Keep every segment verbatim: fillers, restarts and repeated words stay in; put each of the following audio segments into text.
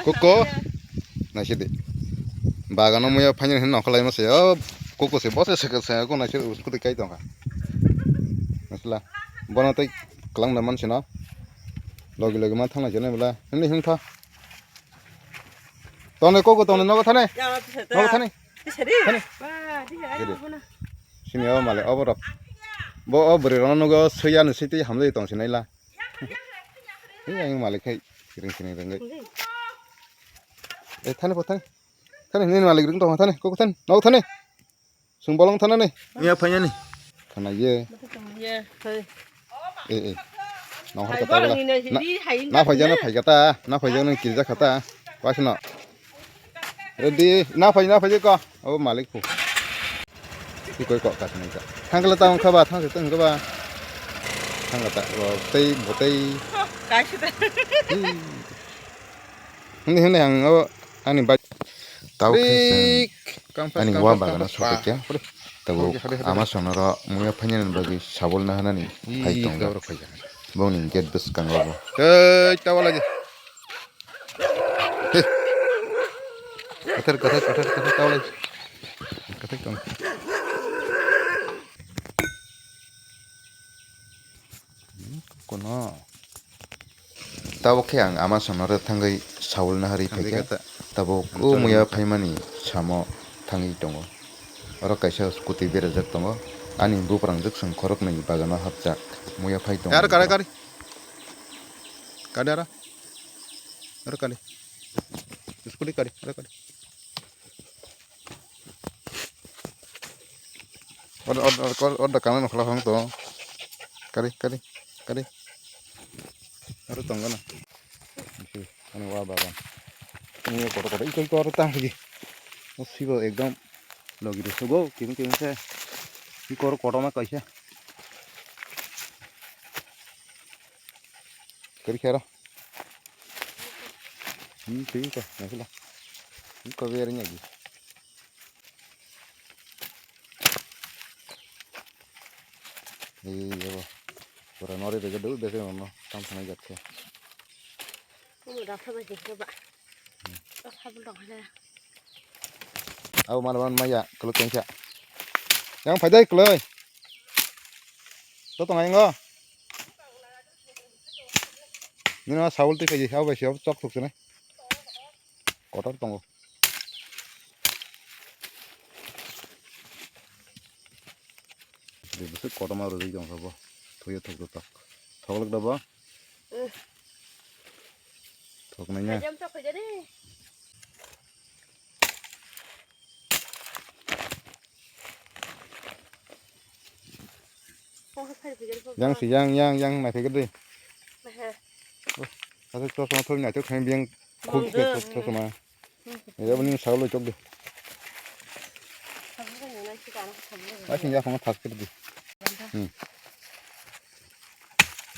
Koko. Naisidi. Bagano muya phainani hin nokholai mase. O koko se bose se se ko naisidi uskudi kai tongkha. Nasla. Bono tei kwlangda mansino. Logi logi ma thangna jene bela. Hini hin tha. Tone koko tone nogo thane. Nogo thane. Tisari. Thane. Ba, di ya, Gede. Bono. Sini o male oborok. Bo o bwrwi rokno nogo soyani siti hamjai tong sinai la. Hei, ang malik hai, kiring kiring renggai. Eh, thani po thani. Thani, nini malik ring tong thani, kok thani, nau thani. Sung bolong thani ni. Iya, phanya ni. Thana ye. Iya, hai. Eh, eh. Nau har kata bala. Na, na phai jana phai kata, na phai jana kirja kata. Pasno. Ready, na phai, na phai ko. O malik phu. Ikoi kok kasini ka. Thangkla ta wngkha ba, thangse ta wngkha ba. Thangkla ta, bo tei, bo tei. Kaisa ta. Hindi, hindi, ang, o, ani bike. Tau khe chwng ani wa bagano sokphaikha. Tabo ama sonoro muya phainani bagwi sabulna hwnani phai tongo. Bongni gate bwskango bo. Tei, tabo lagi. Kathar, kathar, kathar, kathar, tawlai. Kathar tong. Kono. Tabuk khe ang ama sonore thangwi sawul nahari phaikha. Tabuk o muya phaimani samo thangwi tongo. Oro kaisa scooty berajak tongo. Ani buprang jwk song khoroknwi bagano hapjak. Muya phai tongo. Kari, kari. Kari aro. Aro kari. Scooty kari, aro kari. Order, order, order, order kana no khala phang to. Kari, kari, kari. Aro tong gana. Ani wa bagan. Ani kotor kotor, ikoi kotor ta lagi. O sibo ekdom logi de sugo, kim kim se. Ikor kotor ma kaisa. Kari khero. Hmm, tui ko, nasila. Iko beri nyagi. Ei, yabo. Pura nori bege dulu bese ono, tam sanai jatte. Kamu dapat lagi coba. Oh, sabun dong ada. Au mana mana maya, kalau kenca. Yang pada kalau. To tong aingo. Nino saul twi khaji, abo bai se chok thuk sene. Kotor tongo. Bwswk kotorma rwjak tong sabo. Thuyo thok thok. Thoklok da bo? Thok nai na. Yang si yang yang yang nai phai gede. Asal chosma thori nai thok khain biang khuk se chosma. Ya bini sagol chok de. Asing ya phang thak gede. Hmm.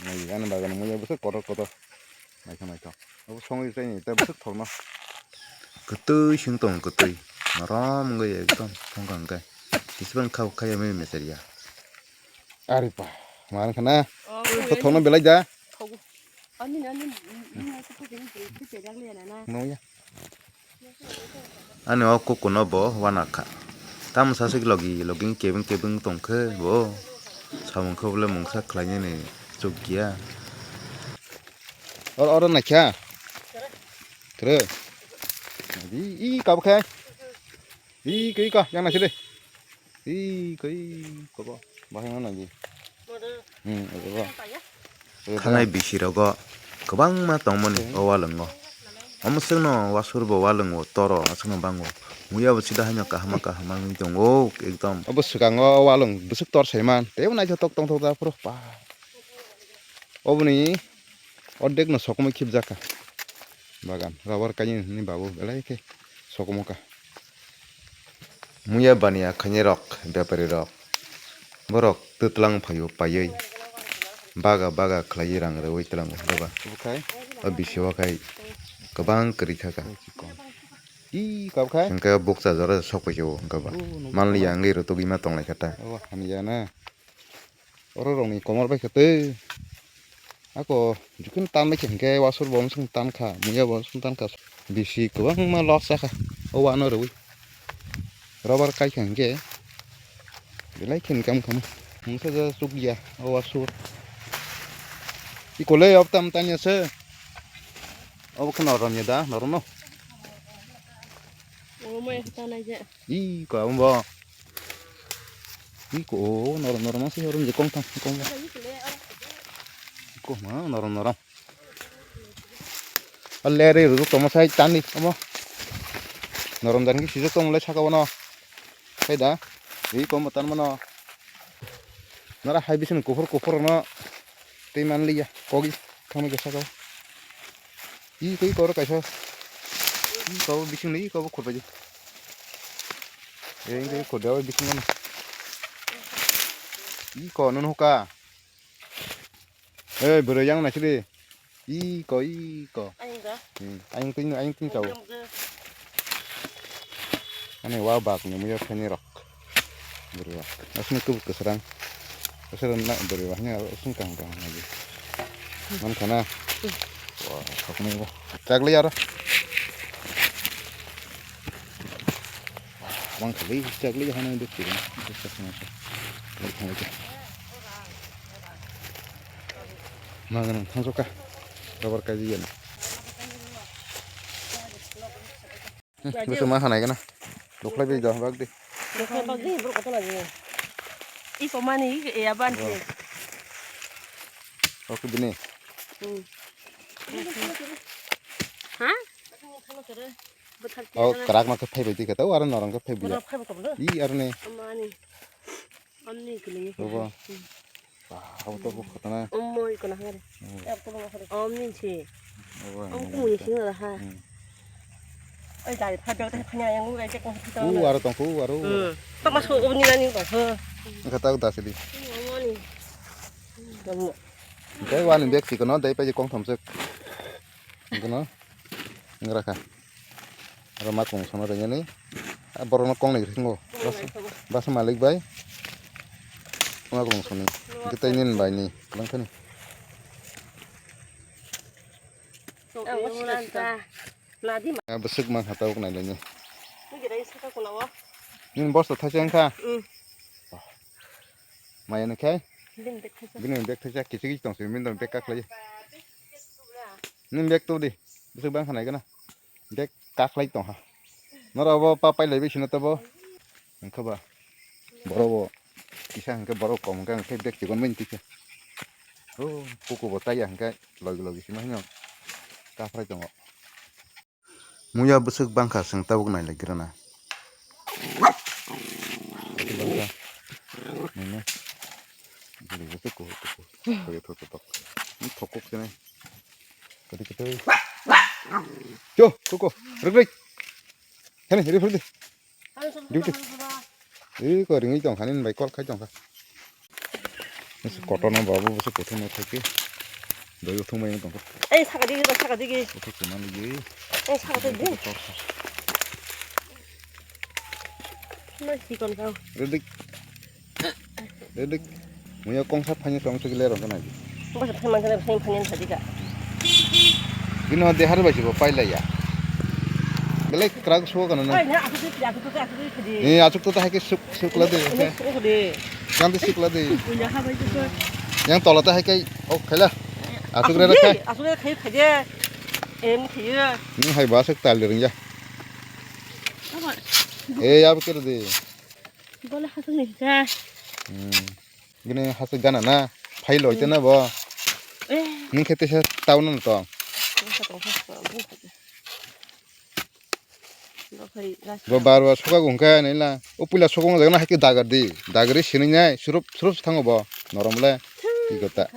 Nai gan bagan mo ya bwswk kotor kotor. Naikha naikha. Abo songwi tei ni ta bwswk thokno. Kwtwi sing tong kwtwi. Norom wngwi ekdom thongkha hwnkhe. Kisibang khao khaya mili meser ya. Ari pa. Mar khana. Oh, to thokno belai da. Thogo. Ani ani ni ni ko to ni ni ni ni ni ni ni. No ya. Ani o kukuno bo uanakha. Tamo sasik logi logi kebeng kebeng tongkhe bo. Samung khe bole mungsa khlainani chukya. Oro oro naikha. Kre. I i kabo khe. I koi ka yang naiside. Ih, koi, kobo, bahai mana ji? Hmm, ebo. Thanai bisi rogo kwbangma tongmani o walwngo. Omo chwngno wasur bo walwngo toro aswkno bango. Muya bo sida haino kahama kahama wngwi tongo ekdom. Obo swkango o walwng bwswk tor saiman. Teibo naithotok tongthok da phuru pa. Oboni ordek no sokomoi khibjak kha. Bagan rubber kainwi hwnwi babu belai khe sokomo kha. Muya baniya khainai rok bepari rok borok twtwlang phaio paiwi baga baga khlaiwi rang rwui twlango hwnkhe ba. Obokhai. O bisi o khai kwbang kwrwi kha kha. Ih, kabo khai. Hwnkhe o bukcha jora sok paikhe o hwnkhe ba. Manliya wngwi rwtugwi ma tonglai kha ta. Obo hamya na. Oro rokni komor bai khe tei. Ako jukun tan bai khe hwnkhe wasur bo swng tan kha, muya bo swng tan kha. Bisi kwbangma loss jakha o wano rwi. Rubber kai kha hwnkhe belai khe income khamu. Hwnkhe je chukya o wasur. Ikole ob tam tanya se. Obo khe norom ya da, norom no. Omo ya khe tanai je. Ih, ko abo bo. Ih, ko, oh, norom, norom, masih norom je kong thang, kong. Ko ma, norom, norom. Alle re, rujak tongma sai tani, omo. Norom dan ki sijak tongma le saka bono. Sai da. Ih, ko mo tan bono. Nara hai bising kuphur, kuphur no. Tei man liya, kogi, thangma kisa ko. Ih, koi kor kaisa. Ih, ko bising ni, ko khurbai. Eh, ini ko dawa bising mana? Ih, ko nun hoka. Eh, bro yang na sini. Ih, ko, ih, ko. Ayo ga. Hmm, ayang ting, ayang ting kau. Yang ga. Ani wa bak ni muya thani rok. Bwrwi ba. Aswk kubuk kwsrang. Aswk na bwrwi ba hwnwi aswk kaham kaham lagi. Man khana. Wah, thoknai bo. Chakli aro. Wah, man khali chakli hana dukti. Magan thangsoka. Rubber kaji yan. Bwswk ma hanai gana. Dukhlai bai da bak di. Dukhlai bak di, borok kotor lagi. I somani i ya ban se. Oke bini. Hmm. Ha? Oh, kerak ma khe phai bai di khe tau aro norong khe phai bai. Borok phai ba kablo. I aro ne. Amani. Amni kini. Bobo. Hmm. Wah, abo to bo khotona. Omo iko na hare. Hmm. Abo to bo hare. Om ni si. Abo Om ni kumu ni si. Sing na ha. Hmm. Oi dari pha bek ta phanya yang ngai te ko hito. U aro tong ko u aro. Hmm. Tama so om ni nani ba. Hmm. Kata udah sidi. Omo ni. Kamu. Dai wani bek si kono dai pa je kong thom sek. Kono. Ngra kha. Aro ma kung sono rengeni. Ah, borokno kong ni ringo. Bas, bas malik bai. Ma kung soni. Kitai nin bai ni. Lang thani. Ah, bwswk man hata uk nai leni. Nin bosta thaisa wngkha. Maya ni khai. Bini bag thaisa kichi kichi tong simi bini bag kaklai. Nin bag tu di. Bwswk bang khanai gana. Bag kaklai tongha. Nora bo pa pailai bai sino tabo. Wngkha ba. Borok bo kisa hwnkhe borok kom hwnkhe hwnkhe bag chikon bai tisa. O kuku bo taiya hwnkhe logi logi sima hino. Kaphrai tongo. Muya bwswk bangkha chwng tabuk nai lai gira na. Bwswk kuhu kuhu. Thokok sini. Kati kati. Yo, kuku. Rwk rwk. Hene, rwk rwk. Duty. Ih, ko ringwi tong kha, nini bai call khai tong kha. Nisi kotor no babu, bwswk kotor no thai khe. Doi uthung bai tong kha. Ei, saka digi, saka digi. Uthung chuma ligi. Ei, saka digi. Kotor kha. Mas di kon kau. Redik. Redik. Muya kongsa phanya tong se gile rong kana. Bos phai man kana phai phanya thadi ka. Bino de har bai bo pai la ya. Belai krak so kana na. Ai na aku tu aku tu aku tu thadi. Eh, achuk to ta hai ke suk suk la de. Ini suk de. Yang de suk la de. Punya ha bai tu. Yang tola ta hai ke ok khaila. Achuk re ra khai. Achuk re khai khai de. Em khai. Ni hai ba suk tal de ring ya. Apa? Eh, ya bekir de. Bola hasuk ni ka. Hmm. Gini hasuk gana na. Phai loi te na bo. Eh. Ning khete se tau na to. Tongsa tongsa. Bo bar bar soka gungka nai la. O pula soka gungka na hake dagar di. Dagari sini nai surup surup thango bo. Norom le. Ki gota.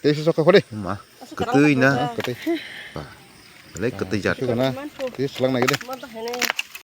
Tei se soka khore. Ma. Kutui na. Kutui. Ba. Belai kutui jat. Soka na. Tei selang nai gede.